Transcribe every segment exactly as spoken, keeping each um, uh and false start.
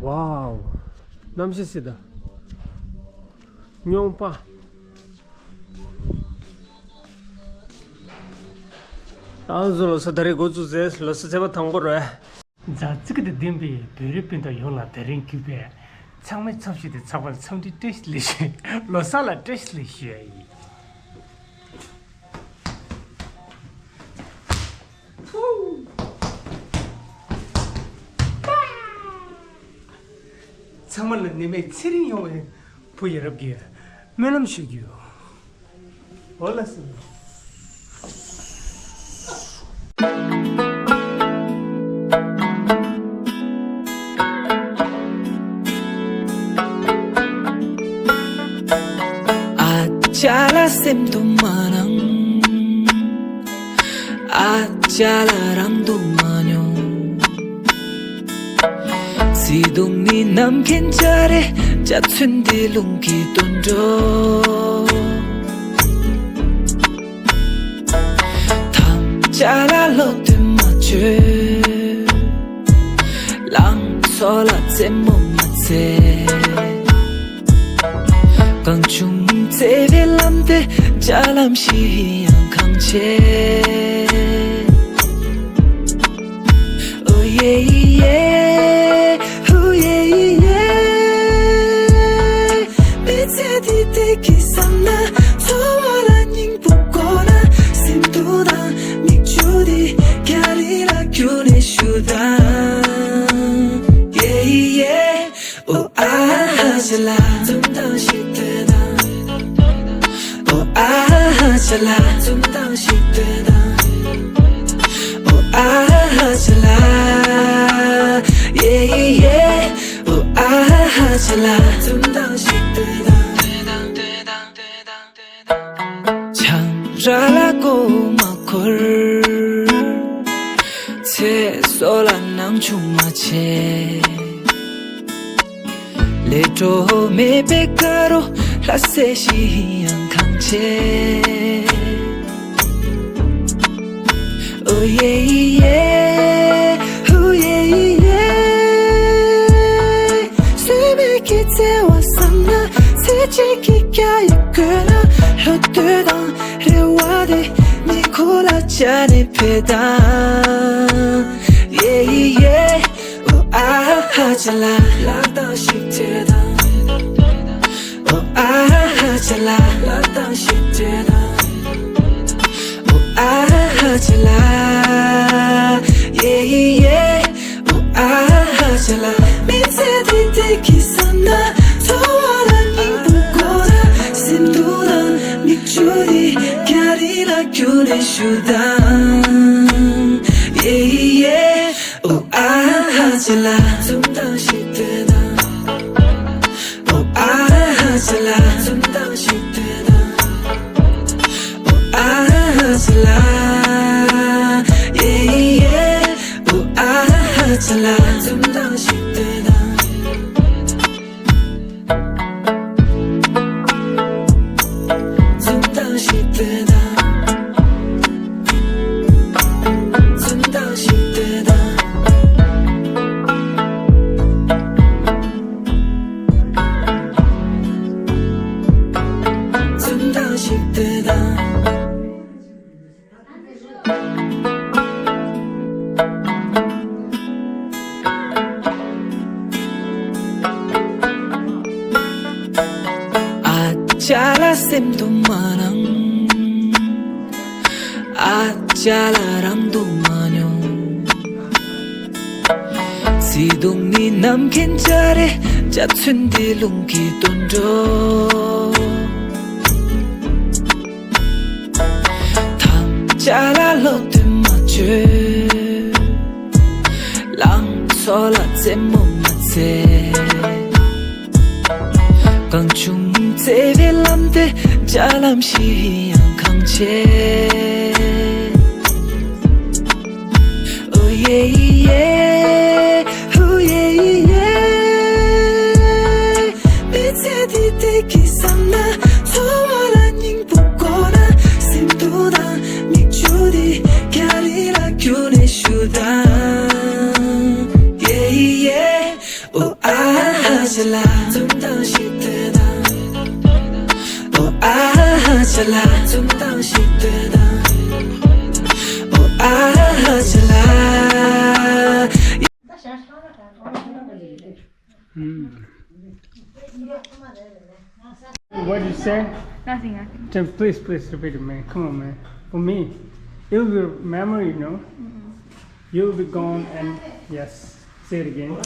ཝའོ། གནམ་གཤིས་སྲིད་དང་། རྙོག་པ། ཨ་ཟོ། ལོ་གསར་ད་རེས་འགོ་བཙུགས་ཚེ་ལོ་གསར་ཚེས་པ་དང་པོ་རེད། མཛའ་བརྩེ་གི་དང་ལྡན་པའི་བོད་རིགས་སྤུན་ཟླ་ཡོངས་ལ་དེ་རིང་གུས་པས་ཚང་མའི་ཚབ་ཞུས་ཏེ་ཚགས་པར་འཚམས་འདྲི་བཀྲ་ཤིས་བདེ་ལེགས་ཞུ། ལོ་གསར་ལ་བཀྲ་ཤིས་བདེ་ལེགས་ཞུ་ཡ་ཡིན། ཚང་མ་ལ་ནད་མེད་ཚེ་རིང་ཡོང་བའི་བུ་ཡ་རབས་ཀྱི་སྨོན་ལམ་ཞུ་རྒྱུ། འོ་ལགས་སོ། ཨ་ཅག་ལ་སེམས་དུ་མ་སྣང་། ཨ་ཅག་ལ་རང་དུ་མ་མྱོང་། བརྩེ་དུང་ནི་ནམ་མཁའི་འཇའ་རིས། འཇའ་ཚོན་འདི་རླུང་གི་དུད་འགྲོ། ཐམས་ཅད་ལ་བློ་གཏད་མ་བཅོལ། ལང་ཚོ་ལ་རྩེད་མོ་མ་རྩེ། གང་བྱུང་བརྩེ་བའི་ལམ་དེ་འཇའ་ལམ་བཞིན་ཡང་གང་ཆེ། ཨོ་ཡེ་ཡེ། ཧུ་ཡེ་ཡེ། མི་ཚེ་འདི་བདེ་སྐྱིད་བསམ་ན། འཚོ་བ་ལ་སྙིང་པོ་དགོས་ན། སེམས་སྡུག་དང་མིག་ཆུ་འདི་རྒྱ་རི་ལ་བསྐྱུར་ནས་བཞུགས་དང་། ཡེ་ཡེ། ཨོ་ཨ་ཧ་ཅ་ལ། འཛུམ་མདངས་ཤིག་སྟོན་དང་། ཨོ་ཨ་ཧ་ཅ་ལ། འཛུམ་མདངས་ཤིག་སྟོན་དང་། ཨོ་ཨ་ཧ་ཅ་ལ། ཡེ་ཡེ། ཨོ་ཨ་ཧ་ཅ་ལ། འཛུམ་མདངས་ཤིག་སྟོན་དང་། ཆང་རག་ལ་མགོ་མ་འཁོར། ཚེ་སྲོག་ལ་སྣང་ཆུང་མ་བྱེད། ལས་འཕྲོ་མེད་པའི་དགའ་རོགས་ལྷ་སྲས་བཞིན་ཡང་གང་ཆེ། ཨོ་ཡེ་ཡེ། ཧུ་ཡེ་ཡེ། ཟད་མེད་ཀྱི་བརྩེ་བ་བསམ་ན། ཚེ་གཅིག་གི་རྒྱ་ཡིས་བགོས་ན། བློ་འདོད་དང་རེ་བ་དེ་ཉེ་འཁོར་ལ་སྦྱར་ནས་ཕེབས་དང་། ཡེ་ཡེ། ཨོ་ཨ་ཧ་ཅ་ལ། ལག་རྟགས་ཤིག་སྤྲད་དང་། ཨོ་ཨ་ཧ་ཅ་ལ། ལག་རྟགས་ཤིག་སྤྲད་དང་། ཨོ་ཨ་ཧ་ཅ་ལ། ཡེ་ཡེ། ཨོ་ཨ་ཧ་ཅ་ལ། མི་ཚེ་འདི་བདེ་སྐྱིད་བསམ་ན། འཚོ་བ་ལ་སྙིང་པོ་དགོས་ན། སེམས་སྡུག་དང་མིག་ཆུ་འདི་རྒྱ་རི་ལ་བསྐྱུར་ནས་བཞུགས་དང་། ཡེ་ཡེ། ཨོ་ཨ་ཧ་ཅ་ལ། འཛུམ་མདངས་ཤིག་སྟོན་དང་། ཨོ་ཨ་ཧ་ཅ་ལ། འཛུམ་མདངས་ཤིག་སྟོན་དང་། ཨོ་ཨ་ཧ་ཅ་ལ། ཡེ་ཡེ། ཨོ་ཨ་ཧ་ཅ་ལ། འཛུམ་མདངས་ཤིག་སྟོན་དང་། འཛུམ་མདངས་ཤིག་སྟོན་དང་། འཛུམ་མདངས་ཤིག་སྟོན་དང་། འཛུམ་མདངས་ཤིག་སྟོན་དང་། ཨ་ཅག་ལ་སེམས་དུ་མ་སྣང་། ཨ་ཅག་ལ་རང་དུ་མ་མྱོང་། བརྩེ་དུང་ནི་ནམ་མཁའི་འཇའ་རིས། འཇའ་ཚོན་འདི་རླུང་གི་དུད་འགྲོ། ཐམས་ཅད་ལ་བློ་གཏད་མ་བཅོལ། ལང་ཚོ་ལ་རྩེད་མོ་མ་རྩེ། གང་བྱུང་བརྩེ་བའི་ལམ་དེ་འཇའ་ལམ་བཞིན་ཡང་གང་ཆེ། ཨོ་ཡེ་ཡེ། ཧུ་ཡེ་ཡེ། མི་ཚེ་འདི་བདེ་སྐྱིད་བསམ་ན། འཚོ་བ་ལ་སྙིང་པོ་དགོས་ན། སེམས་སྡུག་དང་མིག་ཆུ་འདི་རྒྱ་རི་ལ་བསྐྱུར་ནས་བཞུགས་དང་། ཡེ་ཡེ། ཨོ་ཨ་ What did you say? Nothing, nothing. Tim, please, please repeat it, man. Come on, man. For me, it will be a memory, you know. You'll be gone and yes. Say it again.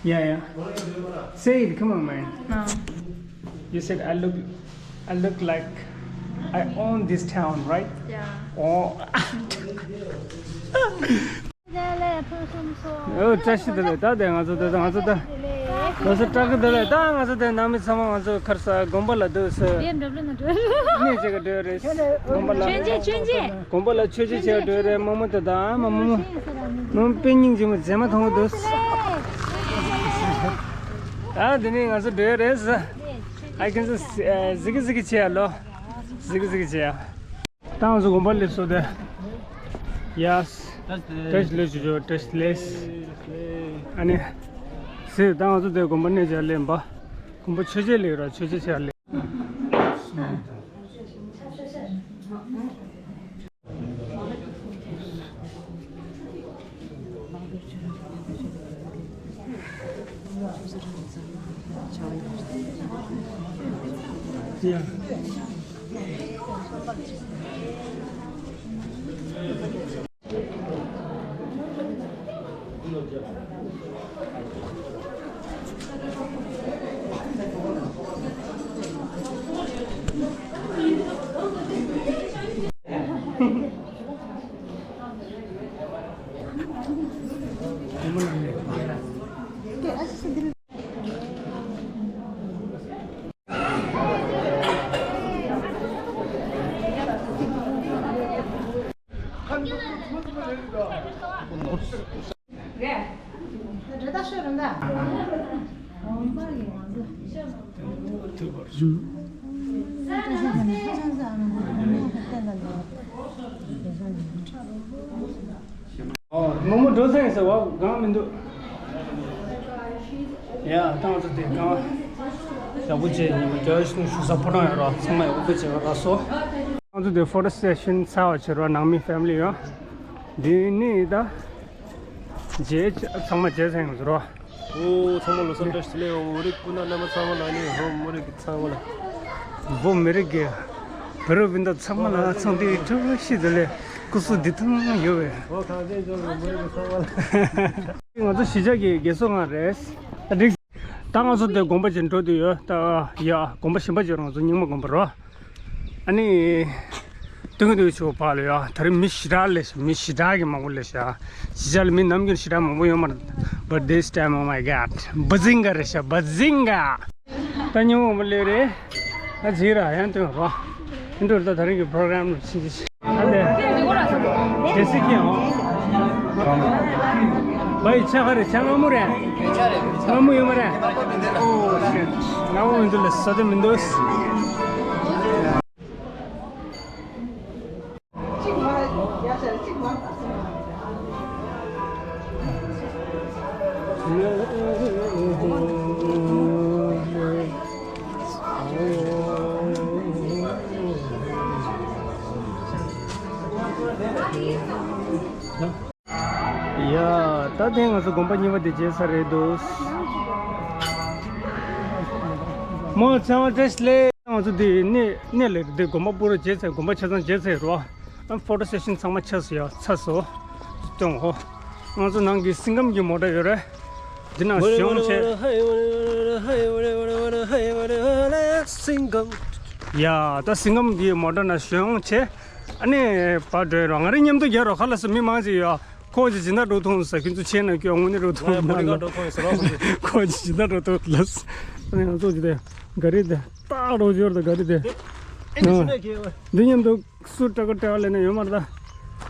Yeah, yeah. Say it, come on, man. No. You said I look, I look like I own this town, right? Yeah. Oh. ཨོ། བཀྲ་ཤིས་བདེ་ལེགས། ད་དེ་ང་ཚོ་དེ་ང་ཚོ་ད་ང་ཚོ་བཀྲ་ཤིས་བདེ་ལེགས། ད་ང་ཚོ་དེ་ནང་མི་ཚང་མ་ང་ཚོ་ཁར་ས་དགོན་པ་ལ་འདུག་ཟེར། གནས་བཅས་ཀྱི་འགྲོ་རེད། དགོན་པ་ལ། མཆོད་མཇལ། མཆོད་མཇལ། དགོན་པ་ལ་མཆོད་མཇལ་བྱེད་འགྲོ་རེད། རྨོ་མོ་དེ་དང་མ་རྨོ་མོ། རྨོ་མོ་དཔེ་སྙིང་རྗེ་མོ། མཛེས་མ་མཐོང་གི་འདུག་ཨ། དེ་ནས་ང་ཚོ་འགྲོ་རེད། ཨ་ཁྱེད་ཚོ་གཟིགས་གི་གཟིགས་གི་བྱེད་ཡ་ལོ། གཟིགས་གི་གཟིགས་གི་བྱེད་ཡ། ད་ང་ཚོ་དགོན་པ་སླེབས་སོང་སྟེ། ཡ། བཀྲ་ཤིས་བདེ་ལེགས་ཞུ་ཆོག་བཀྲ་ཤིས་བདེ་ལེགས། ཨ་ནི། ཟེར། ད་ང་ཚོ་དེ་དགོན་པ་གནས་བཅས་སླེབས་པ། དགོན་པ་མཆོད་མཇལ་སླེབས་ར། མཆོད་མཇལ་བྱས་སླེབས། རྨོ་མོ་འགྲོ་ས་ཡིན་ཟེར་བ་གང་མི་འདུག་ཡ། ད་ང་ཚོ་དེ་གང་ཡག་པོ་བྱས། ཉི་མ་རྒྱ་ཞུ་ས་ཕོ་བྲང་ཡོད་ར། ཚང་མ་ཡག་པོ་བྱས་ར་སོ། ང་ཚོ་དེ་ཕོ་ཊོ་སེ་ཤན་ཚར་བ་བྱས་ར། ནང་མི་ཕེ་མི་ལི་ཡོད། འདི་ནི་ད་རྗེས་ཚང་མ་རྗེས་ཚང་ཡོང་ཟེར་ར། ཨོ། ཚང་མ་ལོ་གསར་བཀྲ་ཤིས་བདེ་ལེགས། ཨོ། བོད་རིགས་སྤུན་ཟླ་རྣམ་པ་ཚང་མ་ལ་ནི། ཧོ། མོ་རིགས་ཀྱི་ཚང་མ་ལ། བོད་མི་རིགས་ཀྱི་བོད་རིགས་སྤུན་ཟླ་ཚང་མ་ལ་འཚམས་འདྲི་བཀྲ་ཤིས་བདེ་ལེགས། སྐུ་གཟུགས་བདེ་ཐང་ཡོད་པས། ཨོ། གངས་ཅན་ལྗོངས་ཀྱི་མི་རིགས་ཀྱི་ཚང་མ་ལ། ང་ཚོ་གཞིས་ཆགས་ཀྱི་རྒས་གསོ་ཁང་རེད། ད་འགྲིག་ད་ང་ཚོ་དེ་དགོན་པ་ཅིག་འགྲོ་དུས་ཡོད། ད་ཡ་དགོན་པ་གཞན་པ་ཅིག་ཡོད་ར། ང་ཚོ་རྙིང་མ་དགོན་པ་ར། ཨ་ནི། སྟོན་གྱི་འདུག་ཆུ་བོ་ཕར་ལ་ཡ། ད་རེས་མི་ཞེ་དྲག་སླེབས་ཤག་མི་ཞེ་དྲག་གི་མང་པོ་སླེབས་ཤག་གཞིས་ཆགས་ལ་མི་ནམ་རྒྱུན་ཞེ་དྲག་མང་པོ་ཡོད་མ་རེད། But this time, oh my God, Bazinga རེད་ཤག Bazinga. ད་ཉིན་མོ་མ་སླེབས་རེད། ད་ཇི་ར་ཡང་སྟོན་རོགས། འདི་འདྲ་ད་ད་རིང་གི་པོ་རོ་གྲམ་ཕྱིན་ཅི། ཨ་ལེ། ཇེ་སི་ཁྱེད་འོང་། བའི་ཆ་ག་རེད། ཆ་སྔ་མོ་རེད། སྔ་མོ་ཡོད་མ་རེད། ཨོ་ཤིཊ། སྔ་མོ་མི་འདུག་ལ་ས་དེ་མི་འདུག་ཡ། ད་དེ་ང་ཚོ་དགོན་པ་གཉིས་པ་དེ་མཇལ་ཚར་རེད་འདུག་མོ་ཚང་མ་བཀྲ་ཤིས་བདེ་ལེགས། ང་ཚོ་དེ་གནས་གནས་ལ་དེ་དགོན་པ་པུ་ར་མཇལ་ཚར། དགོན་པ་ཆ་ཚང་མཇལ་ཚར་རོ། ཨ། ཕོ་ཊོ་སེ་ཤན་ཚང་མ་ཆགས་སོང་ཡ། ཚར་སོང་། སྟོན་ཧོ། ང་ཚོ་ནང་གི་སིང་གམ་གྱི་མོ་ཊ་ཡོད་རེད། འདི་ནང་ཞོན་བྱས། སིང་གམ། ཡ། ད་སིང་གམ་གྱི་མོ་ཊ་ནང་ཞོན་བྱས། ཨ་ནི་ཕར་འགྲོ་ཡ་རོ། ང་རང་མཉམ་དུ་རྒྱག་རོགས། ཁ་ལག་ཟ་མི་མང་ཅིག་ཡོད། ཁོང་ཅིག་སྦྱིན་བདག་འགྲོ་ཐུབ་ས། ཁྱོད་ཚོ་ཆེ་ན་སྐྱོ། དངོས་གནས་འགྲོ་ཐུབ་ང་ཡང་མོ་ཊ་ན་ཁ་ལོ། འགྲོ་ཐུབ་ཡོད་ཟེར་རོགས། ཁོང་ཅིག་ཁོང་ཅིག་སྦྱིན་བདག་འགྲོ་ཐུབ་ལ། ཨ་ནི་ང་ཚོ་ཅིག་དེ་ག་རེ་དེ་ཏག་རོགས་སྦྱོར་དང་ག་རེ་དེ། ཨེ་འདི་ནི་ཤི་ན་ཁེ་བ། འདི་མཉམ་དུ་སུ་སྤྲད་ག་སྤྲད་ག་ལས་ནས་ཡོད་མ་རེད་ད།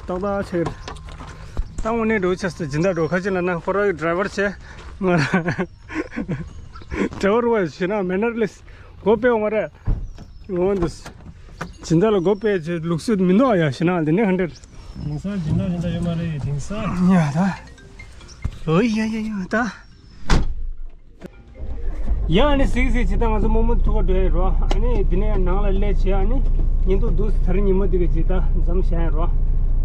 ཏག་ཏག་ཆེ་གི་རེད། ད་དངོས་གནས་འགྲོ་ཆེ་ས་སྦྱིན་བདག་འགྲོ་ཁ་ཅིག་ལ་ན་ཁོ་རང་གི་ཌ་རའི་ཝར་ཆེ། ང་རང་ཌ་རའི་ཝར་བ་ཞེ་ན་མེ་ནར་ལེ་སི། སྒོ་ཕྱེ་ཡོང་བ་རེད། འོ་འདུག་སྦྱིན་བདག་ལ་སྒོ་ཕྱེ་བྱེད་ལུགས་སྲོལ་མི་འདུག་ཨ། ཡ་ཞེ་ན་འདི་ནས་ཧན་ཏེར། དེང་སང་སྦྱིན་བདག་སྦྱིན་བདག་ཡོད་མ་རེད་དེང་སང་། ཡ་ད། ཨོ་ཡ་ཡ་ཡ་ད། ཡ་ཨ་ནི་གཟིགས་གཟིགས་བྱེད་དང་། ང་ཚོ་རྨོ་མོ་ཐུག་ག་འགྲོ་ཡ་རོ། ཨ་ནི་འདི་ནས་ནང་ལ་སླེབས་བྱས་ཨ་ནི་ཉིན་ཐོ་འདུག་ཟེར། ཉི་མ་འདི་ག་ཅིག་ད་མཚམས་བཞག་ཡ་རོ།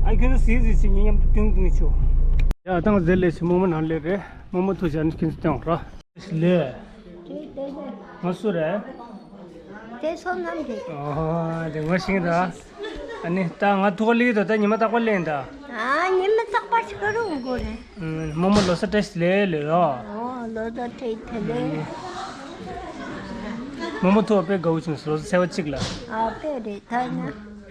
ཨ་ཁྱོད་ཚོ་གཟིགས་གཟིགས་བྱེད། ངས་མཉམ་དུ་སྐྱོང་གི་ཆུ། ཡ་ད་ང་ཚོ་སླེབས་བྱས་རྨོ་མོ་ནང་སླེབས་རེད། རྨོ་མོ་ཐུག་བྱས་ཨ་ནི་ཁྱོད་ཚོ་སྟོན་རོ། ལེ། ང་སུ་རེད། དེ་བསོད་ནམས་རེད། ཨོ་དེ་ངོ་ཤེས་ར། ཨ་ནི་ད་ང་ཐུག་ག་སླེབས་ཡོད་ད། ད་ཉི་མ་རྟག་པར་སླེབས་ཡིན་ད། ཨ་ཉི་མ་རྟག་པར་ཞིག་རུང་དགོས་རེད། ཨུམ། རྨོ་མོ་ལོ་གསར་བཀྲ་ཤིས་བདེ་ལེགས་རོ། ཨོ་ལོ་གསར་བཀྲ་ཤིས་བདེ་ལེགས། རྨོ་མོ་ཐུག་པ་དཔེ་དགའ་བོ་བྱུང་སོང་། ལོ་གསར་ཚེས་པ་གཅིག་ལ། ཨ་དཔེ་རེད་ད་ཡིན་ན།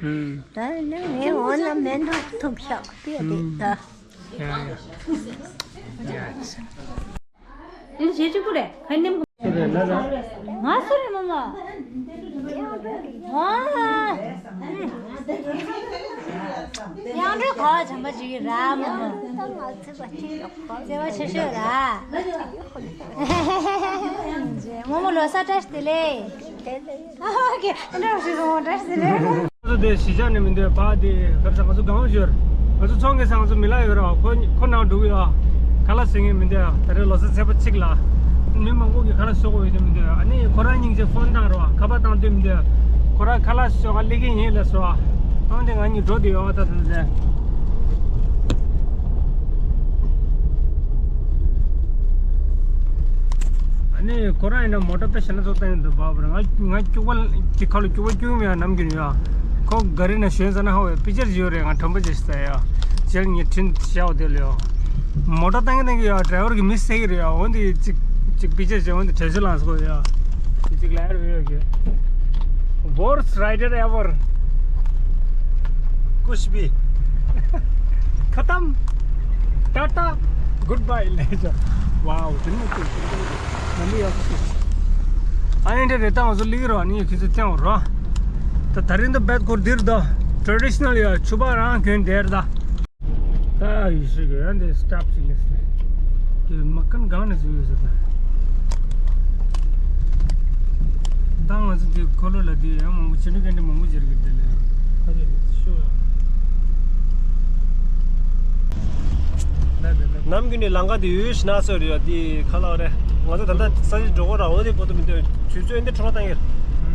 ཨུམ། ད་ཡིན་ན་ངའི་འོ་ན་མེ་ཏོག་ཐུག་ཤག་དཔེ་རེད་ད། ཨུམ། ཡ་ཡ། ཡ། དེ་ཞེ་གཅིག་པུ་རེད། ཁ་ཉིམ། ང་སུ་རེད་མ་མ། ཨ། ཡང་འདྲ་ག་བ་བྱམས་པ་ཅིག་ར་མ་མ། བརྩེ་བ་ཆེ་ཤོས་ར། རྨོ་མོ་ལོ་གསར་བཀྲ་ཤིས་བདེ་ལེགས། ཨ་ཀེ་འདྲ་ཞིག་སོང་བཀྲ་ཤིས་བདེ་ལེགས། ང་ཚོ་དེ་གཞིས་ཆགས་ནས་མི་འདུག་པ། དེ་ག་རེ་ཟེར། ང་ཚོ་སྒང་ཞོར། ང་ཚོ་ཚོང་ཁང་ས་ང་ཚོ་མི་ལ་ཡོད་ར། ཁོ་ཁོ་ནང་འགྲོ་གི་ཡོད། ཁ་ལག་བཟོ་མཁན་མི་འདུག་ཡ། ད་རེས་ལོ་གསར་ཚེས་པ་གཅིག་ལ། མི་མང་པོ་གིས་ཁ་ལག་བཟོ་དགོས་ཡོད་དེ་མི་འདུག་ཡ། ཨ་ནི་ཁོ་རང་སྙིང་རྗེ་ཕོན་བཏང་རོགས། ཁ་པར་བཏང་འདོད་མི་འདུག་ཡ། ཁོ་རང་ཁ་ལག་བཟོ་ག་སླེབས་ཀྱི་ཡིན་ལབ་སོང་ཨ། ཨང་དེ་ང་གཉིས་འགྲོ་དེ་ཡོད་ཨ། ད་ད་ད། ཨ་ནི་ཁོ་རང་ཡིན་ན་མོ་ཊ་དཔེ་ཞེ་ན་ཚོ་བཏང་ཡོད་འདུག་པ། ང་ང་སྐྱུག་པ་གི་ཁ་ལ་སྐྱུག་པ་སྐྱུག་མེད་ཡ། ནམ་རྒྱུན་ཡ། ཁོ་ག་རི་ན་ཞོན་ས་ན་ཧ་བའི་པི་ཅར་ཡོད་རེད། ང་དྲན་པ་བརྗེད་ས་ཡ། རྗེས་ལ་ངས་འཕྲིན་བཞག་འོ་དེ་ལ་ཡ། མོ་ཊ་བཏང་གི་བཏང་གི་ཡ། ཌ་རའི་ཝར་གིས་མི་བསད་ཀྱི་རེད་ཡ། འོན་ཏེ་གཅིག་གཅིག་པི་ཅར་བྱས། འོན་ཏེ་དྲན་གསོ་ལངས་སོང་ཡ། དེ་གཅིག་ལ་ཡར་བས་ཡོད་གི། Worst rider ever. कुछ भी खत्म। Tata. Good bye ले जा। वाओ, जन्नत। नमी आपको। ཨ་ནི་འདྲ་རེད། ད་ང་ཚོ་སླེབས་རོགས། ཨ་ནི་ཁྱེད་ཚོ་སྟོན་རོགས། ད་ད་རིང་ད་བེད་ཁོར་འདིར་ད་ཊེ་རེ་ཌི་ཤི་ནལ་ཡ། ཕྱུ་པ་རང་གྱོན་དེར་ད། ད་ཡི་ཤི་གི་ཡ་འདི་སི་ཊོབ་ཅིག་ལས་སི་ནས། དེ་མ་ཁན་གང་ནས་བཟོས་ཡོད་ཟེར་ན། ད་ང་ཚོ་དེ་ཁོ་ལོ་ལ་དེ་ཡང་མང་པོ་ཕྱི་དྲོ་གན་དེ་མང་པོ་སྦྱར་གི་དེ་ལས་ཡང་ཁ་ཅིག་ཤོ་ཡ། ནམ་རྒྱུན་ནས་ལམ་ཁ་དེ་ཡོད་ཤི་ན་སོ་རེད་ཡ། དེ་ཁ་ལག་རེད། ང་ཚོ་ད་ལྟ་ས་ཆ་འགྲོ་གོ་ར། འོ་དེ་བོ་དུ་མི་འདོད། ཆུ་ཚོད་འདི་འཕྲོ་བཏང་གི།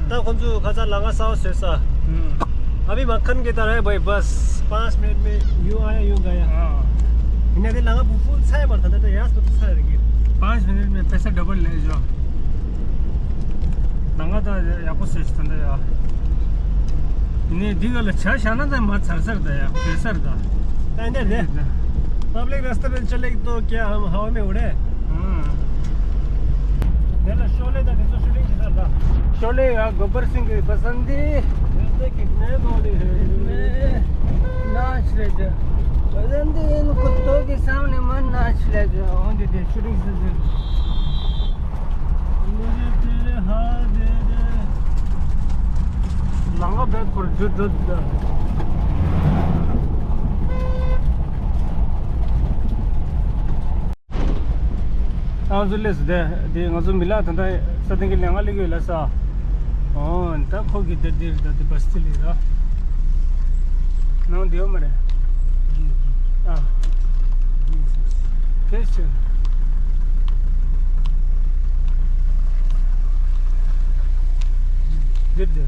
ད་ཁོ་ཚོ་ཁ་ཚ་ལ་ང་ས་བ་བཟོས་ས། अभी मक्खन की तरह है भाई, बस पाँच मिनट में यूं आया यूं गया। हाँ। इन्हें लगा फुल छाया पड़ता था तो यहाँ से तो छाया रही। पाँच मिनट में पैसा डबल ले जाओ। ལམ་ཁ་ད་ཡག་པོ་བཟོས་ཤི་ད་ལྟ་ཡ། ཡིན་ནའི་འདི་ག་ལ་ཇ་བཞག་ན་ད་མ་ཚར་ཚར་ད་ཡ། བཟོས་ཚར་ད། ད་འདི་རེད། पब्लिक रास्ते में चले तो क्या हम हवा में उड़े? ནས་ལ་ཤོ་ལེ་དང་དེ་ཚོ་ཤུ་ཊིང་བྱེད་ས་ར། ཤོ་ལེ་ཡ་གོ་བར་སིང་གི་པ་སན་དི། རེ་ཏེ་ཀི་ཏནེ་བོ་ལེ་ཧེ། ནེ་ནཱཆ་ལེ་ཇ། པ་སན་དི་ཨིན་ཀུ་ཏོ་གི་སམ་ནེ་མ་ནཱཆ་ལེ་ཇ། འོན་ཏེ་དེ་ཤུ་ཊིང་བྱེད་ས། མུ་ཇེ་ཏེ་རེ་ཧ་དེ་རེ། ལམ་ཁ་བེད་ཁོར་ཇུ་ཇུ་ད། ང་ཚོ་སླེབས་སོང་། དེ་དེ་ང་ཚོ་མི་ལ་ད་ལྟ་ས་སྟེང་གི་ལས་ང་སླེབས་ཡོད་ལ་ས། ཨོ་ད་ཁོ་གི་དེ་དེ་ད་དེ་བ་སི་ལི་ར། ནང་དེ་ཡོད་མ་རེད། ཨ། ཁེ་ཆེ། དེ་དེ།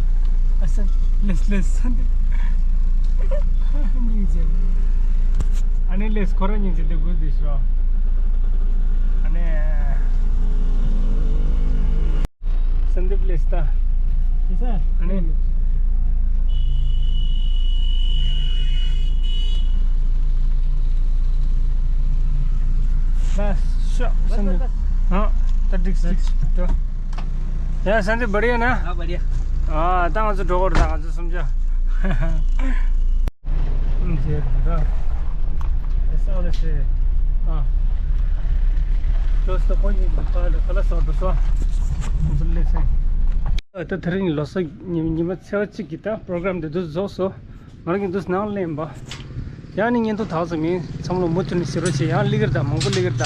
ཨ་ས་ལེས་ལེས་ས་འདི། སྙིང་རྗེ། ཨ་ནི་ལེས་ཁོ་རང་སྙིང་རྗེ་དེ་དགོས་དེ་ཤོ། ཨ་ནི། སན་དིབ་ལེས་ད། ཨ་ནི། ལ་ཤོ་སན་དིབ། ཨ། ད་འགྲིག་འགྲིག་ད། ཡ་སན་དིབ་བྷ་རི་ཡ་ན། ཨ་བྷ་རི་ཡ། ཨ་ད་ང་ཚོ་འགྲོ་གོ་ར། ད་ང་ཚོ་སུམ་ཅུ། ཨ། ཨ། ཏོག་ཙམ་ཁོ་གཉིས་ཀྱི་ཁ་ལ་ཁ་ལག་ཟ་འགྲོ་སོང་། ཁོང་ཚོ་སླེབས་སོང་། ད་དེ་རིང་ལོ་གསར་ཉི་ཉི་མ་ཚེས་པ་གཅིག་གི་ད་པོ་རོ་གྷ་རམ་དེ་དུས་རྫོགས་སོང་། ང་རང་གི་དུས་ནང་ལེན་པ། ཡང་ནི་བརྙན་ཐུང་དག་ཙམ་ཡིན། ཚང་མ་ལ་མུ་མཐུད་ནས་གཟིགས་རོགས་བྱེད། ཡང་སླེབས་ཀྱི་རེད་ད། མང་པོ་སླེབས་ཀྱི་རེད་ད།